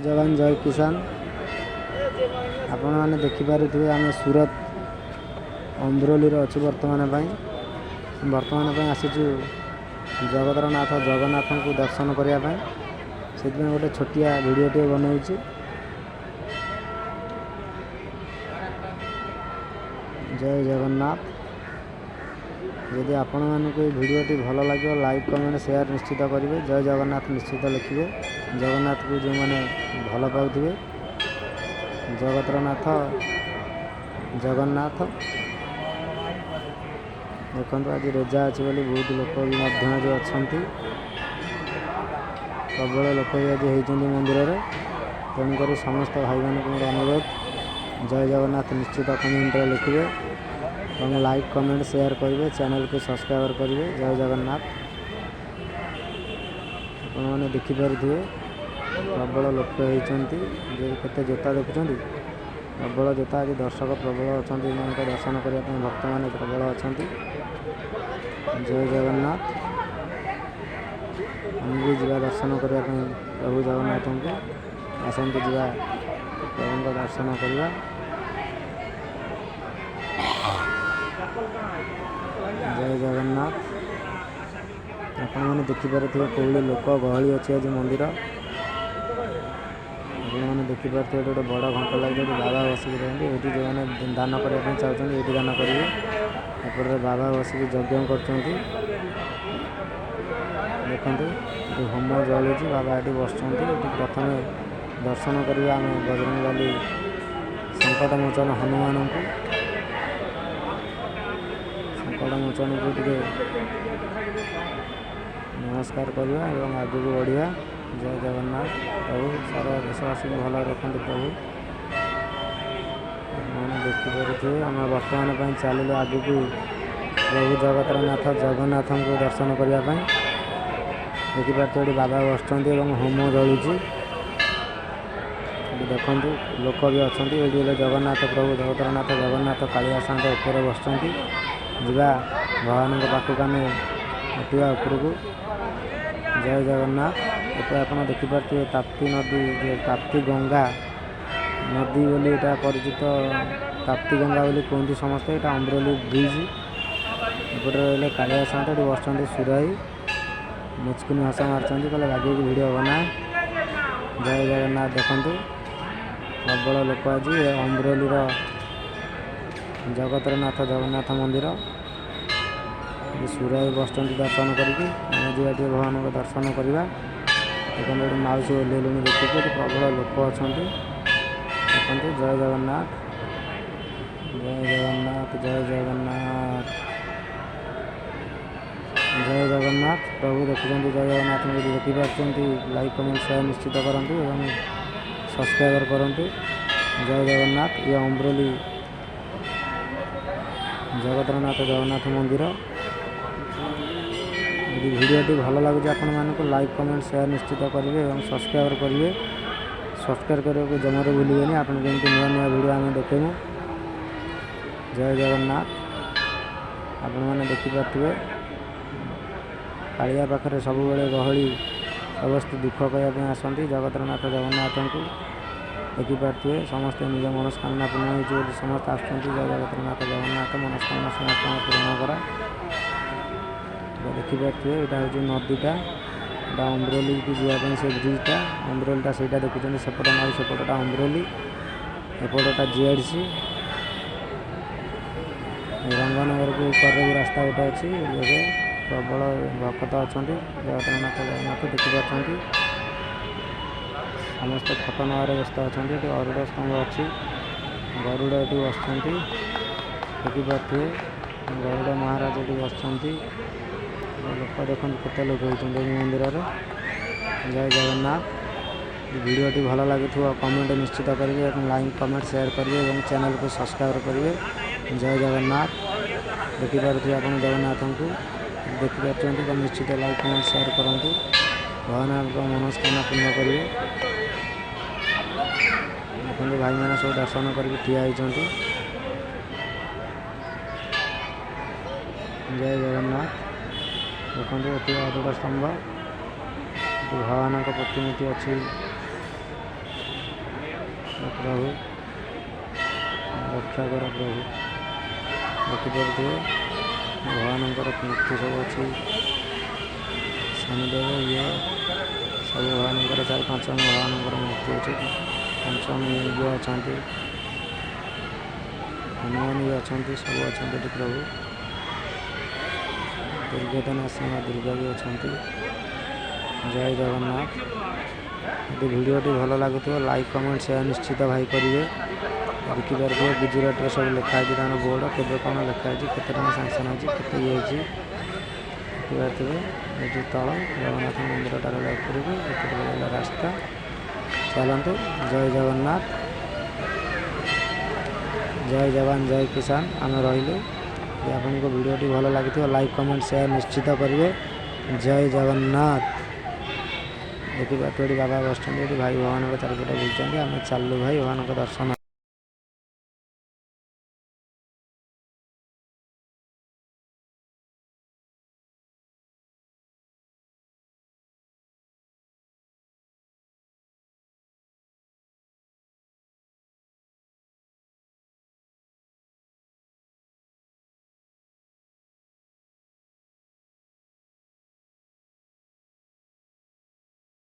ଯବାନ, ଜୟ କିଷାନ। ଆପଣମାନେ ଦେଖିପାରୁଥିବେ, ଆମେ ସୁରତ ଅମ୍ବ୍ରୋଲିରେ ଅଛୁ ବର୍ତ୍ତମାନ ପାଇଁ। ବର୍ତ୍ତମାନ ପାଇଁ ଆସିଛୁ ଜଗତର ନାଥ ଜଗନ୍ନାଥଙ୍କୁ ଦର୍ଶନ କରିବା ପାଇଁ। ସେଥିପାଇଁ ଗୋଟେ ଛୋଟିଆ ଭିଡ଼ିଓଟିଏ ବନାଉଛି। ଜୟ ଜଗନ୍ନାଥ। ଯଦି ଆପଣମାନଙ୍କୁ ଏଇ ଭିଡ଼ିଓଟି ଭଲ ଲାଗିବ, ଲାଇକ୍, କମେଣ୍ଟ, ସେୟାର ନିଶ୍ଚିତ କରିବେ। ଜୟ ଜଗନ୍ନାଥ ନିଶ୍ଚିତ ଲେଖିବେ, ଜଗନ୍ନାଥକୁ ଯେଉଁମାନେ ଭଲ ପାଉଥିବେ। ଜଗତର ନାଥ ଜଗନ୍ନାଥ। ଦେଖନ୍ତୁ, ଆଜି ରୋଜା ଅଛି ବୋଲି ବହୁତ ଲୋକ ବି ମଧ୍ୟ ଆଜି ଅଛନ୍ତି। ପ୍ରବଳ ଲୋକ ବି ଆଜି ହେଇଛନ୍ତି ମନ୍ଦିରରେ। ତେଣୁକରି ସମସ୍ତ ଭାଇମାନଙ୍କୁ ମୋର ଅନୁରୋଧ, ଜୟ ଜଗନ୍ନାଥ ନିଶ୍ଚିତ କମେଣ୍ଟରେ ଲେଖିବେ ଏବଂ ଲାଇକ୍, କମେଣ୍ଟ, ସେୟାର କରିବେ, ଚ୍ୟାନେଲକୁ ସବସ୍କ୍ରାଇବ୍ କରିବେ। ଜୟ ଜଗନ୍ନାଥ। ଆପଣମାନେ ଦେଖିପାରୁଥିବେ, ପ୍ରବଳ ଲୋକ ହେଇଛନ୍ତି ଯେ। କେତେ ଜୋତା ଦେଖୁଛନ୍ତି, ପ୍ରବଳ ଜୋତା। ଆଜି ଦର୍ଶକ ପ୍ରବଳ ଅଛନ୍ତି। ଏମାନଙ୍କ ଦର୍ଶନ କରିବା ପାଇଁ ଭକ୍ତମାନେ ପ୍ରବଳ ଅଛନ୍ତି। ଜୟ ଜଗନ୍ନାଥ। ଆମେ ବି ଯିବା ଦର୍ଶନ କରିବା ପାଇଁ ପ୍ରଭୁ ଜଗନ୍ନାଥଙ୍କୁ। ଆସନ୍ତୁ, ଯିବା, ପ୍ରଭୁଙ୍କ ଦର୍ଶନ କରିବା। ଜୟ ଜଗନ୍ନାଥ। ଆପଣମାନେ ଦେଖିପାରୁଥିବେ, କେଉଁଭଳି ଲୋକ ଗହଳି ଅଛି ଆଜି ମନ୍ଦିର। ଆପଣମାନେ ଦେଖିପାରୁଥିବେ, ଏଠି ଗୋଟେ ବଡ଼ ଘଣ୍ଟ ଲାଗିଛି। ଏଠି ବାବା ବସିକି ରୁହନ୍ତି। ଏଇଠି ଯେଉଁମାନେ ଦାନ କରିବା ପାଇଁ ଚାହୁଁଛନ୍ତି, ଏଇଠି ଦାନ କରିବେ। ଏପଟରେ ବାବା ବସିକି ଯଜ୍ଞ କରୁଛନ୍ତି। ଦେଖନ୍ତୁ, ଏଠି ହୋମ ଜଳୁଛି, ବାବା ଏଠି ବସିଛନ୍ତି। ଏଠି ପ୍ରଥମେ ଦର୍ଶନ କରିବା ଆମେ ବଜରଙ୍ଗବାଲି, ସଙ୍କଟମୋଚନ ହନୁମାନଙ୍କୁ। ସଙ୍କଟମୋଚନକୁ ଟିକେ ନମସ୍କାର କରିବା ଏବଂ ଆଗକୁ ବଢ଼ିବା। ଜୟ ଜଗନ୍ନାଥ। ପ୍ରଭୁ ସାରା ଦେଶବାସୀଙ୍କୁ ଭଲରେ ରଖନ୍ତୁ ପ୍ରଭୁ। ଆପଣମାନେ ଦେଖିପାରୁଥିବେ, ଆମେ ବର୍ତ୍ତମାନ ପାଇଁ ଚାଲିଲୁ ଆଗକୁ ପ୍ରଭୁ ଜଗତର ନାଥ ଜଗନ୍ନାଥଙ୍କୁ ଦର୍ଶନ କରିବା ପାଇଁ। ଦେଖିପାରୁଥିବେ, ଏଠି ବାବା ବସିଛନ୍ତି ଏବଂ ହୋମ ଜଳୁଛି। ଏଠି ଦେଖନ୍ତୁ, ଲୋକ ବି ଅଛନ୍ତି। ଏଇଠି ହେଲେ ଜଗନ୍ନାଥ ପ୍ରଭୁ, ଜଗତର ନାଥ ଜଗନ୍ନାଥ କାଳିଆ ସାଙ୍କ ଉପରେ ବସିଛନ୍ତି। ଯିବା ଭଗବାନଙ୍କ ପାଖକୁ, ଆମେ ଉଠିବା ଉପରକୁ। ଜୟ ଜଗନ୍ନାଥ। ଏପଟେ ଆପଣ ଦେଖିପାରୁଥିବେ, ତାପ୍ତି ନଦୀ, ଯେଉଁ ତାପ୍ତି ଗଙ୍ଗା ନଦୀ ବୋଲି ଏଇଟା ପରିଚିତ, ତାପ୍ତି ଗଙ୍ଗା ବୋଲି କୁହନ୍ତି ସମସ୍ତେ। ଏଇଟା ଅମ୍ବ୍ରୋଲି ବ୍ରିଜ୍। ଏପଟେ ରହିଲେ କାଳିଆ ସାଆନ୍ତ, ଏଠି ବସିଛନ୍ତି ସୁରାଇ। ମୁଚକୁନି ହସ ମାରୁଛନ୍ତି, କହିଲେ ବାଗେଇକି ଭିଡ଼ିଓ ବନା। ଜୟ ଜଗନ୍ନାଥ। ଦେଖନ୍ତୁ, ପ୍ରବଳ ଲୋକ ଆଜି। ଏ ଅମ୍ବ୍ରୋଲିର ଜଗତର ନାଥ ଜଗନ୍ନାଥ ମନ୍ଦିର। ଏଠି ସୁରାଇ ବସିଛନ୍ତି ଦର୍ଶନ କରିକି। ଆମେ ଯିବା, ଟିକେ ଭଗବାନଙ୍କ ଦର୍ଶନ କରିବା। ଦେଖନ୍ତୁ, ଏଠି ମାଉସୀ ଓହ୍ଲେଇଲେଣି ଦେଖିକି। ଏଠି ପ୍ରବଳ ଲୋକ ଅଛନ୍ତି। ଦେଖନ୍ତୁ। ଜୟ ଜଗନ୍ନାଥ, ଜୟ ଜଗନ୍ନାଥ, ଜୟ ଜଗନ୍ନାଥ, ଜୟ ଜଗନ୍ନାଥ। ପ୍ରଭୁ ଦେଖୁଛନ୍ତି। ଜୟ ଜଗନ୍ନାଥଙ୍କୁ ଯଦି ଦେଖିପାରୁଛନ୍ତି, ଲାଇକ୍, କମେଣ୍ଟ, ସେୟାର ନିଶ୍ଚିତ କରନ୍ତୁ ଏବଂ ସବସ୍କ୍ରାଇବ୍ କରନ୍ତୁ। ଜୟ ଜଗନ୍ନାଥ। ଇଏ ଅମ୍ବ୍ରୋଲି ଜଗତରନାଥ ଜଗନ୍ନାଥ ମନ୍ଦିର। ଯଦି ଭିଡ଼ିଓଟି ଭଲ ଲାଗୁଛି ଆପଣମାନଙ୍କୁ, ଲାଇକ୍, କମେଣ୍ଟ, ସେୟାର ନିଶ୍ଚିତ କରିବେ ଏବଂ ସବସ୍କ୍ରାଇବ୍ କରିବେ। ସବସ୍କ୍ରାଇବ୍ କରିବାକୁ ଜମାରୁ ଭୁଲିବେନି। ଆପଣଙ୍କୁ ଏମିତି ନୂଆ ନୂଆ ଭିଡ଼ିଓ ଆମେ ଦେଖେଇବୁ। ଜୟ ଜଗନ୍ନାଥ। ଆପଣମାନେ ଦେଖିପାରୁଥିବେ, କାଳିଆ ପାଖରେ ସବୁବେଳେ ଗହଳି। ସମସ୍ତେ ଦୁଃଖ କହିବା ପାଇଁ ଆସନ୍ତି ଜଗତର ନାଥ ଜଗନ୍ନାଥଙ୍କୁ। ଦେଖିପାରୁଥିବେ, ସମସ୍ତେ ନିଜ ମନସ୍କାମନା ପୂର୍ଣ୍ଣ ହେଇଛି ବୋଲି ସମସ୍ତେ ଆସୁଛନ୍ତି। ଜୟ ଜଗତର ନାଥ ଜଗନ୍ନାଥ, ମନସ୍କାମନା ସମସ୍ତଙ୍କ ପୂରଣ କର। ଦେଖିପାରୁଥିବେ, ଏଇଟା ହେଉଛି ନଦୀଟା। ଏଇଟା ଅମ୍ବ୍ରୋଲିକି ଯିବା ପାଇଁ ସେ ବ୍ରିଜଟା। ଅମ୍ବ୍ରୋଲିଟା ସେଇଟା ଦେଖୁଛନ୍ତି, ସେପଟ ନଈ ସେପଟଟା ଅମ୍ବ୍ରୋଲି, ଏପଟଟା ଜିଆଇଡିସି। ରଙ୍ଗନଗରକୁ କରରେ ବି ରାସ୍ତା ଗୋଟେ ଅଛି। ଏବେ ପ୍ରବଳ ଭକ୍ତ ଅଛନ୍ତି। ଜଗନ୍ନାଥ ଜଗନ୍ନାଥ ଦେଖିପାରୁଛନ୍ତି, ସମସ୍ତେ ଫଟୋ ନେବାରେ ବ୍ୟସ୍ତ ଅଛନ୍ତି। ଏଠି ଗରୁଡ଼ ସ୍ତମ୍ଭ ଅଛି, ଗରୁଡ଼ ଏଠି ବସିଛନ୍ତି। ଦେଖିପାରୁଥିବେ, ଗରୁଡ଼ ମହାରାଜ ଏଠି ବସିଛନ୍ତି। ଲୋକ ଦେଖନ୍ତୁ, କେତେ ଲୋକ ହେଇଛନ୍ତି ଏ ମନ୍ଦିରରେ। ଜୟ ଜଗନ୍ନାଥ। ଭିଡ଼ିଓଟି ଭଲ ଲାଗୁଥିବ, କମେଣ୍ଟ ନିଶ୍ଚିତ କରିବେ ଏବଂ ଲାଇକ୍, କମେଣ୍ଟ, ସେୟାର କରିବେ ଏବଂ ଚ୍ୟାନେଲକୁ ସବସ୍କ୍ରାଇବ୍ କରିବେ। ଜୟ ଜଗନ୍ନାଥ। ଦେଖିପାରୁଥିବେ ଆପଣ, ଜଗନ୍ନାଥଙ୍କୁ ଦେଖିପାରୁଛନ୍ତି ତ ନିଶ୍ଚିତ ଲାଇକ୍, କମେଣ୍ଟ, ସେୟାର କରନ୍ତୁ। ଭଗବାନଙ୍କ ମନସ୍କାମନା ପୂର୍ଣ୍ଣ କରିବେ। ଦେଖନ୍ତୁ, ଭାଇମାନେ ସବୁ ଦର୍ଶନ କରିକି ଠିଆ ହେଇଛନ୍ତି। ଜୟ ଜଗନ୍ନାଥ। ଦେଖନ୍ତୁ, ଏଠି ଗରୁଡ଼ ସ୍ତମ୍ଭ, ଏଠି ଭଗବାନଙ୍କ ପ୍ରତିମୂର୍ତ୍ତି ଅଛି। ପ୍ରଭୁ ରକ୍ଷା କର ପ୍ରଭୁ। ଦେଖିପାରୁଥିବେ ଭଗବାନଙ୍କର ମୂର୍ତ୍ତି ସବୁ ଅଛି। ଶନିଦେବ ଇଏ ସବୁ ଭଗବାନଙ୍କର ଚାରି ପାଞ୍ଚ ଜଣ ଭଗବାନଙ୍କର ମୂର୍ତ୍ତି ଅଛି। ପଞ୍ଚମ ଇଏ ଅଛନ୍ତି, ହନୁମାନ ବି ଅଛନ୍ତି, ସବୁ ଅଛନ୍ତି ଏଠି ପ୍ରଭୁ। ଦୁର୍ଗତନାଶିନୀ ମା ଦୁର୍ଗା ବି ଅଛନ୍ତି। ଜୟ ଜଗନ୍ନାଥ। ଯଦି ଭିଡ଼ିଓଟି ଭଲ ଲାଗୁଥିବ, ଲାଇକ୍, କମେଣ୍ଟ, ସେୟାର ନିଶ୍ଚିତ ଭାଇ କରିବେ। ଦେଖିପାରୁଥିବେ ଗୁଜୁରାଟରେ ସବୁ ଲେଖା ହେଇଛି, ତାଙ୍କର ବୋର୍ଡ଼ କେବେ କ'ଣ ଲେଖା ହେଇଛି, କେତେ ଟଙ୍କା ସାଙ୍ଗସନ୍ ହେଇଛି, କେତେ ଇଏ ହେଇଛି, ଦେଖିପାରୁଥିବେ। ଏଠି ତଳ ଜଗନ୍ନାଥ ମନ୍ଦିରଟା ରହିଲା, ଉପରକୁ ଏପଟେ ରହିଲା ରାସ୍ତା। ଚାଲନ୍ତୁ। ଜୟ ଜଗନ୍ନାଥ, ଜୟ ଯବାନ, ଜୟ କିଷାନ। ଆମେ ରହିଲୁ। ଯଦି ଆପଣଙ୍କ ଭିଡ଼ିଓଟି ଭଲ ଲାଗିଥିବ, ଲାଇକ୍, କମେଣ୍ଟ, ସେୟାର ନିଶ୍ଚିତ କରିବେ। ଜୟ ଜଗନ୍ନାଥ। ଦେଖିପାରୁଥିବେ ଏଠି ବାବା ବସିଛନ୍ତି, ଏଠି ଭାଇ ଭଗବାନଙ୍କ ଚାରିପଟେ ବୁଲୁଛନ୍ତି। ଆମେ ଚାଲିଲୁ ଭାଇ ଭଗବାନଙ୍କ ଦର୍ଶନ।